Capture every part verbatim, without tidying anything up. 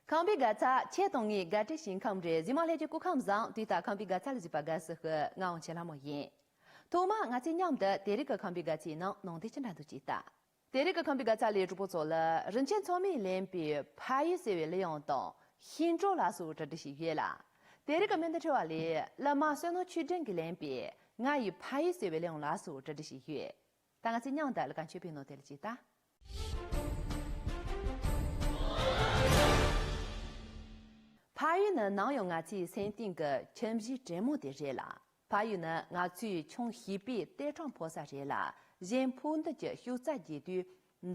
ཁམས་པའི་དགའ་ཚལ་ཁྱེད་དང་ངའི་དགའ་སྤྲོའི་ཞིང་ཁམས་རེད། གཟིགས་མོ་ལྷན་རྒྱས་སྐུ་ཁམས་བཟང་། དུས་ལྟར་ཁམས་པའི་དགའ་ཚལ་ལ་གཟིགས་པ་དགའ་བསུ་ཞུ། ང་དབང་ཆེན་ལྷ་མོ་ཡིན། ཐོག་མར་ང་ཚོས་མཉམ་དུ་དེ་རིང་གི་ཁམས་པའི་དགའ་ཚལ་ནང་ནང་དོན་ཅི་འདྲ་འདུག་ཅིག་ལྟ། དེ་རིང་གི་ཁམས་པའི་དགའ་ཚལ་ལས་གྲོགས་པོ་ཚོ་ལ་རིན་ཆེན་མཚོ་མོས་ལེན་པའི་ཕ་ཡུལ་ཟེར་བའི་གླུ་དབྱངས་དང་ཤིང་འབྲོག་ལ་སོགས་གྲ་སྒྲིག་བྱས་ཡོད་ལ། དེ་རིང་གི་སྨོན་འདུན་འཁྲི་བ་ལས་གླུ་མ་བསོད་ནམས་ཆོས་སྒྲོན་གྱིས་ལེན་པའི་ང་ཡི་ཕ་ཡུལ་ཟེར་བའི་གླུ་དབྱངས་ལ་སོགས་གྲ་སྒྲིག་བྱས་ཡོད། ད་ང་ཚོས་མཉམ་དུ་གླུ་གར་མཆོད་པའི་ནང་དེ་ལ་ཅིག་ལྟ། ཕ་ཡུལ་ནི་ནམ་ཡང་ང་ཚོའི་སེམས་གཏིང་གི་ཁྱིམ་གཞིས་དྲོན་མོ་དེ་རེད་ལ། ཕ་ཡུལ་ནི་ང་ཚོའི་ཆུང་བྱིས་པའི་ལྟེ་ཁྲག་འཕོ་ས་རེད་ལ། གཞན་ཕུགས་འདུན་གྱི་ཤུགས་རྩ་རྒྱས་དུས།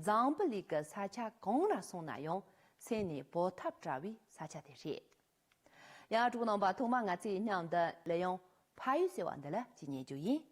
འཛམ་བུ་གླིང་གི་ས་ཆ་གང་ལ་སོང་ན་ཡང་སེམས་ནས་བོར་ཐབས་བྲལ་བའི་ས་ཆ་དེ་རེད། ཡང་གྲོགས་པོ་རྣམ་པ། ཐོག་མར་ང་ཚོས་མཉམ་དུ་གླུ་དབྱངས་ཕ་ཡུལ་ཟེར་བ་འདི་ལ་ཅིག་ཉན་རྒྱུ་ཡིན།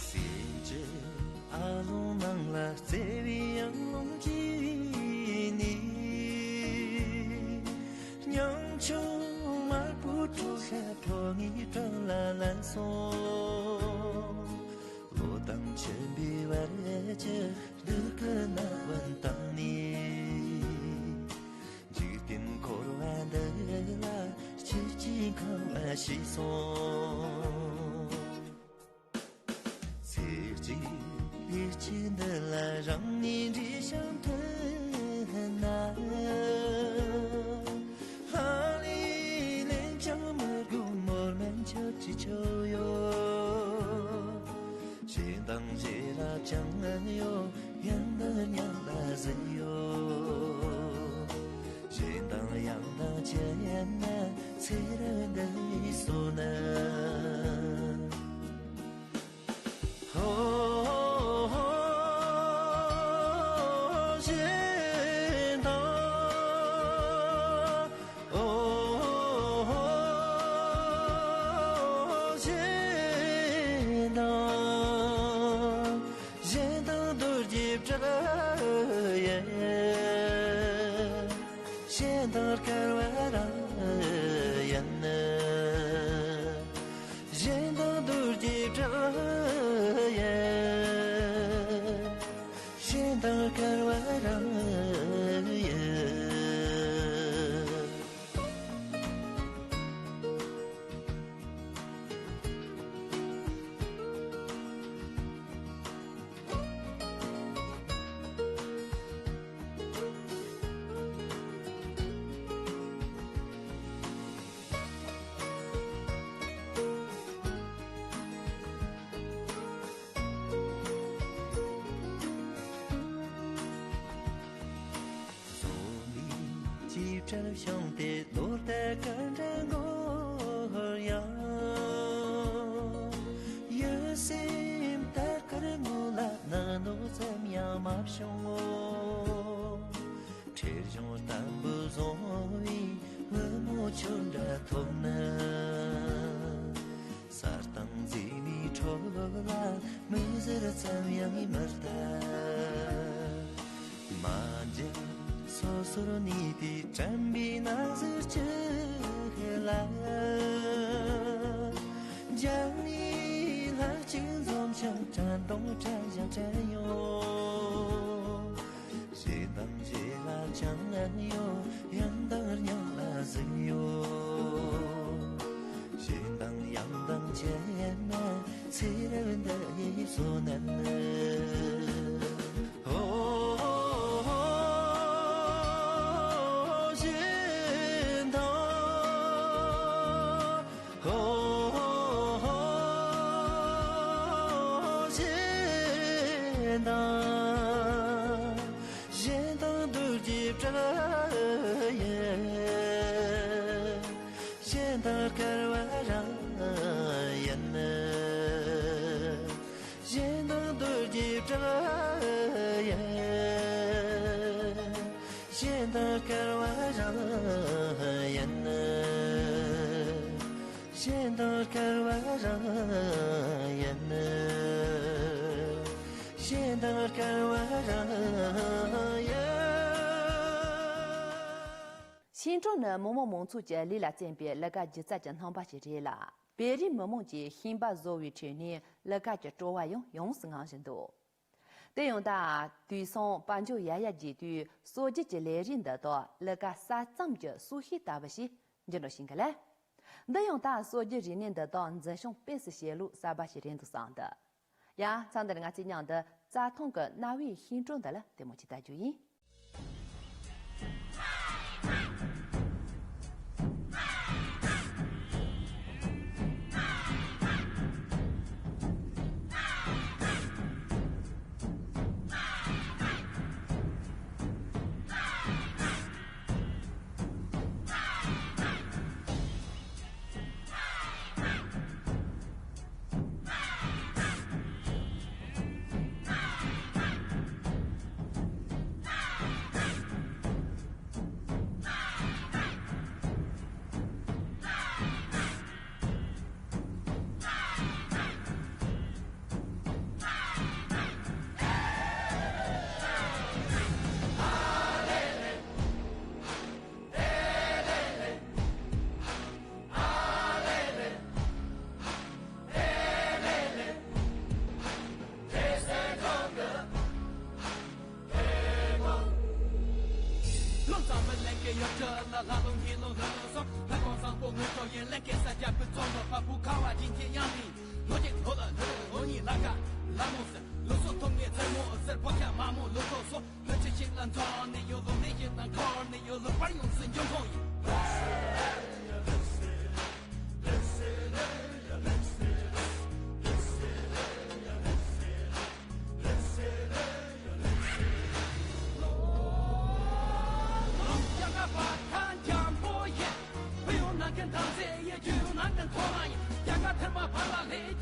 སེམས་ཀྱི་ཨ་ལོང་ནང་ལ་བརྩེ་བའི་ཡང་རླུང་གིས་ནི། སྙིང་ཆུང་དམར་པོ་དྲོ་ཤ་དྲོ་ངེས་གྲང་ལ་ལན་སོང་། ལོ་དང་མཆོད་པའི་བར་གྱི་སྡུག་གི་ནགས་བུན་བཏང་ནས། འཇིག་རྟེན་འཁོར་བ་འདི་ལ་སྐྱིད་ཀྱིས་ཁང་བ་ཞིག་སོང་། ཆོས་འདི་ལ་རང་ནས་འདྲིས་ཤིང་མཐུན་ན། ཧ་ལས་ལན་ཀྱང་མི་དགོས་མོར་མན་ཆད་ཅི་ཆོད་ཡོད། གཞན་དང་གཞན་ལ་ཅང་ཡོད། ཡང་དག་མྱང་ལ་གཟིགས་ཡོད། གཞན་དང་ཡང་དག་ཅི་ཡིན་ན། ཚེ་རབས་འདིའི་བསོད་ནམས། ཧོ་ཧོ་གཞན་དང་། ཨོ་ཧོ་གཞན་དང་། གཞན་དང་རྡོ་རྗེ་བྲག་ཡིན། གཞན་དང་སྐལ་བ་རང་ཡིན། གཞན་དང་རྡོ་རྗེ་བྲག་ཡིན། གཞན་དང་སྐལ་བ་རང་ཡིན། བཟོ་མི་ཅིའི་བྲལ་བྱུང་སྟེ། ལོ་ཟླ་གང་འདྲ་འགོར་ཡང་། ཡིད་སེམས་ལྟར་དཀར་ངོ་ལ་ནག་ནོག་ཙམ་ཡང་མ་བྱུང་ངོ་། ཁྲེལ་གཞུང་ལྟ་བུ་བཟུང་བའི་བུ་མོ་ཁྱོད་འདྲ་ཐོབ་ན། གསར་དང་མཛེས་མའི་འཕྲོ་ལ་མིག་ཟུར་ཙམ་ཡང་མི་ལྟ། མ་མཇལ་སོ་སོར་གནས་ཏེ། དྲན་པའི་ན་ཟུག་ཅིག་ལ། རྒྱང་ནས་ལྷ་གཅིག་འཛོམས་ཤིང་། དྲན་གདུང་དྲན་ཞིང་དྲན་ཡོང་། གཞན་དང་གཞན་ལ་ཅང་ཡོད། ཡང་དག་མྱང་ལ་གཟིགས་ཡོད། གཞན་དང་ཡང་དག་མཇལ་ན། ཚེ་རབས་འདིའི་བསོད་ནམས། ཧོ་ཧོ་གཞན་དང་། ཧོ་ཧོ་གཞན་དང་། གཞན་དང་རྡོ་རྗེ་བྲག་ཡིན། གཞན་དང་སྐལ་བ་རང་ཡིན། གཞན་དང་རྡོ་རྗེ་བྲག་ཡིན། གཞན་དང་སྐལ་བ་རང་ཡིན། གཞན་དང་སྐལ་བ་རང་ཡིན། གཞན་དང་སྐལ་བ་རང་ཡིན། ཤིང་སྤྲོ་ནི་མི་དམངས་མང་ཚོགས་ཀྱི་ལས་ལ་བརྩོན་པའི་ལས་ཀ་སྒྱུ་རྩལ་གྱི་རྣམ་པ་ཞིག་རེད་ལ། བོད་རིགས་མི་དམངས་ཀྱིས་ཤིང་པ་བཟོ་བའི་ཁྲོད་ནས་ལས་ཀ་གྱི་སྤྲོ་བ་ཡང་ཡོངས་སུ་ངང་བཞིན་འདུག་དེ་ཡང་ད་དུས་སང་དཔལ་འབྱོར་ཡར་ཡར་རྒྱས་དུས་སྲོལ་རྒྱུན་གྱི་ལས་རིགས་འདི་དག་ལས་ཀ་གསར་རྩོམ་གྱི་སྲོག་ཤིང་ལྟ་བུ་ཞིག་འགྱུར་འགྲོ་བཞིན་གི་ལས། འདི་ཡང་ད་སྲོལ་རྒྱུན་རིག་གནས་འདི་དག་འཛིན་སྐྱོང་སྤེལ་སུ་བྱེད་ལུགས་གསར་པ་ཞིག་རེད་འདུག་བསམ་འདུག་ཡང་མཚམས་འདིར་ང་ཚོས་མཉམ་དུ་རྩྭ་ཐང་གི་གནའ་བོའི་ཤིང་སྤྲོ་འདི་ལ་ལྟད་མོ་ཅིག་ལྟ་རྒྱུ་ཡིན།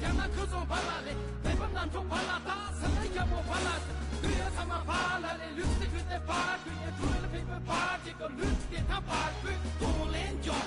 ཡང་ན་ཁུ་སོང་བ་ལ་ལེ། བེ་བམ་ནམ་ཆུང་བ་ལ་ད་ས་ལེ་ཡ་མོ་བ་ལ་ལུ་ཡ་ས་མ་བ་ལ་ལེ། ལུ་སི་ཁུ་ཏེ་བ་ཁུ་ཡ་ཁུ་ལ་ཕི་ཕི་བ་ཅི་ཀ་ལུ་སི་ཏེ་ཐ་བ་ཁུ་ཏོང་ལེན་ཅོ།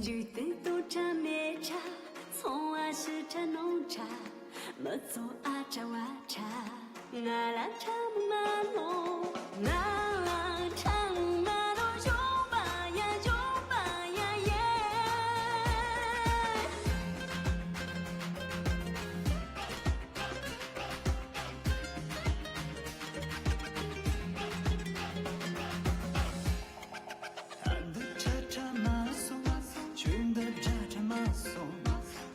རྒྱུ་དེ་དུ་ཁྲ་མེད་ཁྲ། ཚོང་བ་ཞི་ཁྲ་ནོར་ཁྲ། མི་ཚོ་ཨ་ཁྲ་བ་ཁྲ། ང་ལ་ཁྲ་མི་མ་ནོ། ང་ལ་ཁྲ་མི་མ་ནོ། ཞོགས་པ་ཡ་ཞོགས་པ་ཡ་ཡེ། ཨ་འདི་ཁྲ་ཁྲ་མ་སོང་། ཆུ་འདི་བྲག་ཁྲ་མ་སོང་།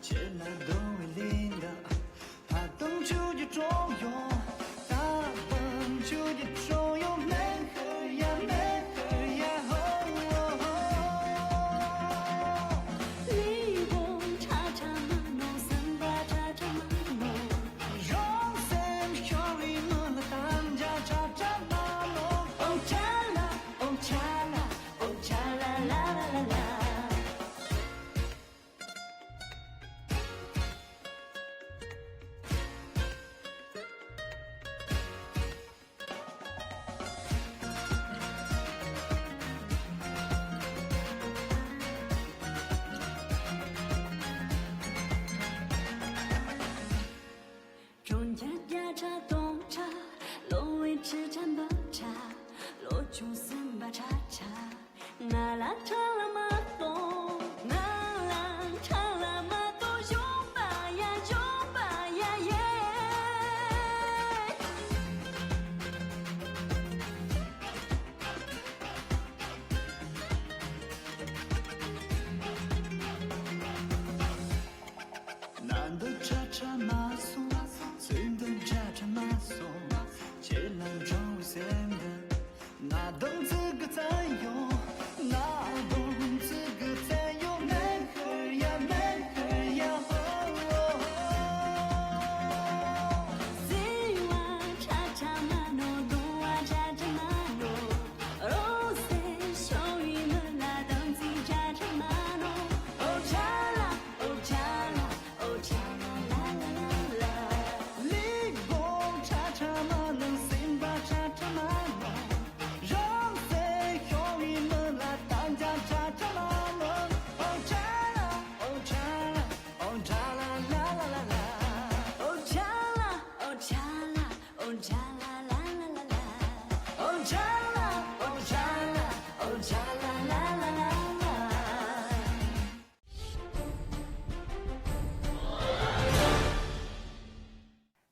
ཁྱེད་ལ་སྡང་བའི་ལན་འདི། ད་དུང་ཆུ་རྒྱུ་གྲོང་ཡོང་། ད་དུང་ཆུ་རྒྱུ་གྲོང་ཡོང་། མེ་ཧེ་ཡ་མེ་ཧེ་ཡ་ཧོ་ཧོ་ཧོ། ལི་བོ་ཁྲ་ཁྲ་མ་ནོ། སེམས་པ་ཁྲ་ཁྲ་མ་ནོ། རང་སེམས་ཤོར་བའི་མི་ལ་དམ་བཅའ་ཁྲ་ཁྲ་མ་ནོ། ཨོ་ཁྲ་ལ་ཨོ་ཁྲ་ལ་ཨོ་ཁྲ་ལ་ལ་ལ་ལ་ལ། གྲོང་ཁྱེར་བརྒྱ་ཕྲག་སྟོང་ཕྲག །ལོ་བའི་ཁྲི་ཕྲག་འབུམ་ཕྲག །ལོ་ཆུང་སེམས་པ་ཁྲ་ཁྲ། ང་ལ་ཁྲ་ལ་མ་གཏོང་། ང་ལ་ཁྲ་ལ་མ་གཏོང་། ཞོགས་པ་ཡ་ཞོགས་པ་ཡ་ཡེ། ན་འདི་ཁྲ་ཁྲ་མ་སོང་། ཚིག་འདི་ཁྲ་ཁྲ་མ་སོང་། ཁྱེད་ལ་འགྲོ་བའི་སེམས་འདི། ན་དུང་ཚིག་གི་བཙན་ཡོང་། ན་དུང་ཚིག་གི་བཙན་ཡོང་། མེ་ཧེ་ཡ་མེ་ཧེ་ཡ་ཧོ་ཧོ། ཟེར་བ་ཁྲ་ཁྲ་མ་ནོ། གཏོང་བ་ཁྲ་ཁྲ་མ་ནོ། རོ་སེ་ཤོ་ཡི་མི་ལ་དམ་ཚིག་ཁྲ་ཁྲ་མ་ནོ། ཨོ་ཁྲ་ལ་ཨོ་ཁྲ་ལ་ཨོ་ཁྲ་ལ་ལ་ལ་ལ། ལི་བོ་ཁྲ་ཁྲ་མ་ནོ། སེམས་པ་ཁྲ་ཁྲ་མ་ནོ། རང་སེམས་ཤོར་བའི་མི་ལ་དམ་བཅའ་ཁྲ་ཁྲ་མ་ནོ། ཨོ་ཁྲ་ལ་ཨོ་ཁྲ་ལ་ཨོ་ཁྲ་ལ་ལ་ལ་ལ་ལ། ཨོ་ཁྲ་ལ་ཨོ་ཁྲ་ལ་ཨོ་ཁྲ་ལ་ལ་ལ་ལ་ལ། ཨོ་ཁྲ་ལ་ཨོ་ཁྲ་ལ་ཨོ་ཁྲ་ལ་ལ་ལ་ལ་ལ།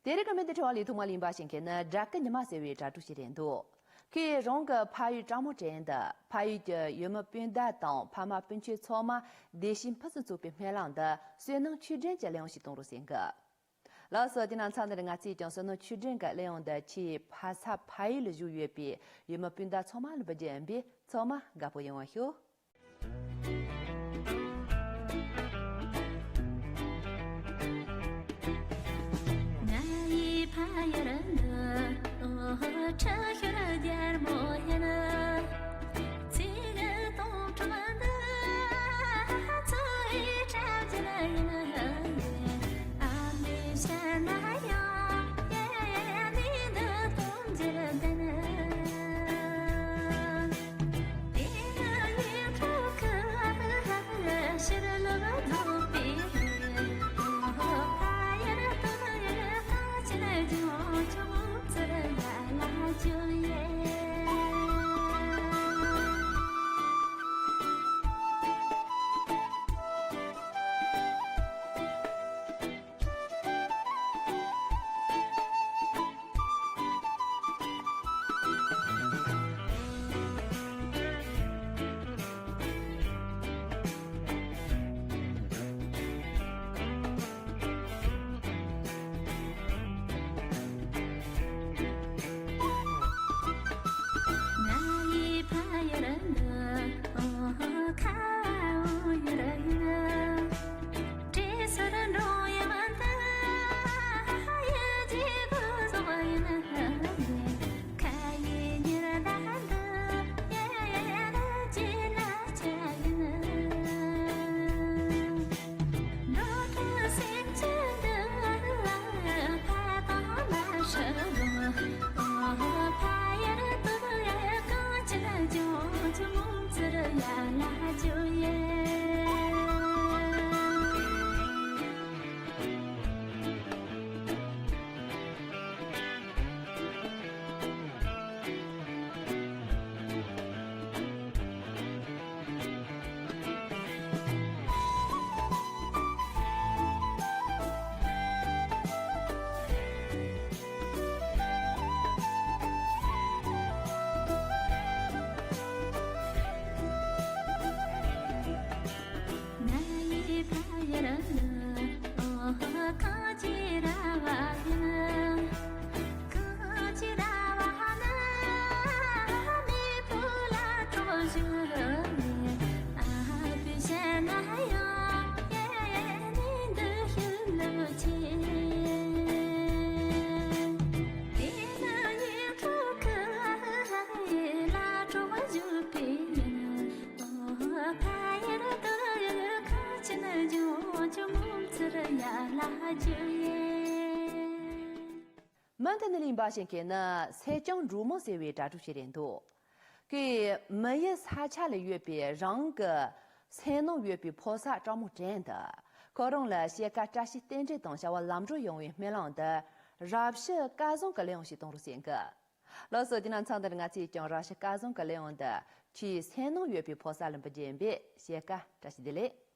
དེ་རིང་གི་མི་འདི་ཁྲི་བ་ལས་ཐོག་མ་ལིན་པ་ཞིག་མཁན་ནི་དགྲ་ཀི་ཉི་མ་ཟེར་བའི་དྲ་གྲོགས་ཤིག་རེད་འདུག་ཁོས་རང་གི་ཕ་ཡུལ་གྲང་མོ་དྲན་དུ་ཕ་ཡུལ་གྱི་ཡུལ་མི་སྤུན་ཟླ་དང་ཕ་མ་སྤུན་མཆེད་ཚང་མ་བདེ་སྐྱིད་ཕུན་སུམ་ཚོགས་པའི་སྨོན་ལམ་འདི་བསོད་ནམས་ཆོས་སྒྲོན་གྱི་གླེང་བྱ་ཞིག་གཏོང་རོགས་ཟེར་གི། ལགས་སོ། དེ་ན་མཚམས་འདིར་ང་ཚོས་ཀྱང་བསོད་ནམས་ཆོས་སྒྲོན་གྱི་གླེང་བྱ་འདི་ཁྱེད་ཕ་ས་ཕ་ཡུལ་ལ་བཞུགས་ཡོད་པའི་ཡུལ་མི་སྤུན་ཟླ་ཚང་མ་ལ་འབུལ་རྒྱུ་ཡིན་པས་ཚང་མ་དགའ་པོ་ཡོང་བ་ཞུ། ང་ཡི་ཕ་ཡུལ་འདི་ཁྲི་ཤོར་རྒྱལ་མོ་ཡིན། ཚིག་སྟོང་ཕྲག་འདི་ཚོ་ཡི་གྲགས་ཅན་ཡིན། ཨ་མའི་ཞལ་ན་ཡང་ཡེ་ནི་འདི་གཏོང་རྒྱུར་ལྡན། མུ་མཐུད་ནས་གླེང་བ་ཞིག་གིས་ནི་སེར་སྐྱ་འབྲུག་མོ་ཟེར་བའི་གྲ་སྒྲིག་ཞིག་རེད་འདུག་གི་མི་ཡི་ས་ཆ་ལ་ཡོད་པའི་རང་གི་སེམས་ནང་ཡོད་པའི་ཕོ་གསར་སྤྲང་མོ་བྲན་དུ་ཁོ་རང་ལ་གཤིས་ཀ་བཀྲ་ཤིས་རྟེན་འབྲེལ་དང་བྱ་བ་ལམ་འགྲོ་ཡོང་བའི་སྨོན་ལམ་དུ་རབ་ཞི་སྐལ་བཟང་གི་གླེང་བ་ཞིག་གཏོང་རོགས་ཟེར་གི། ལགས་སོ། དེ་ན་མཚམས་འདིར་ང་ཚོས་ཀྱང་རབ་ཞི་སྐལ་བཟང་གི་གླེང་བ་འདི་ཁྱེད་སེམས་ནང་ཡོད་པའི་ཕོ་གསར་ལ་འབུལ་རྒྱུ་ཡིན་པས་གཤིས་ཀ་བཀྲ་ཤིས་བདེ་ལེགས།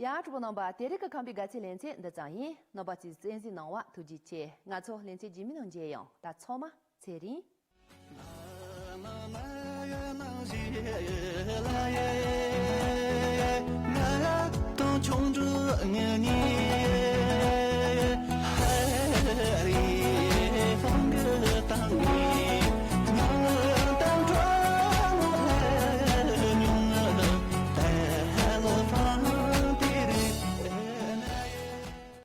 ཡ། གྲོགས་པོ་རྣམ་པ། དེ་རིང་གི་ཁམས་པའི་དགའ་ཚལ་ལེ་ཚན་འདི་ཙམ་ཡིན། རྣམ་པ་ཚོས་གསན་གཟིགས་གནང་བ་ཐུགས་རྗེ་ཆེ། ང་ཚོ་ལེ་ཚན་རྗེས་མའི་ནང་མཇལ་ཡོང་། ད་ཚང་མ་ཚེ་རིང་།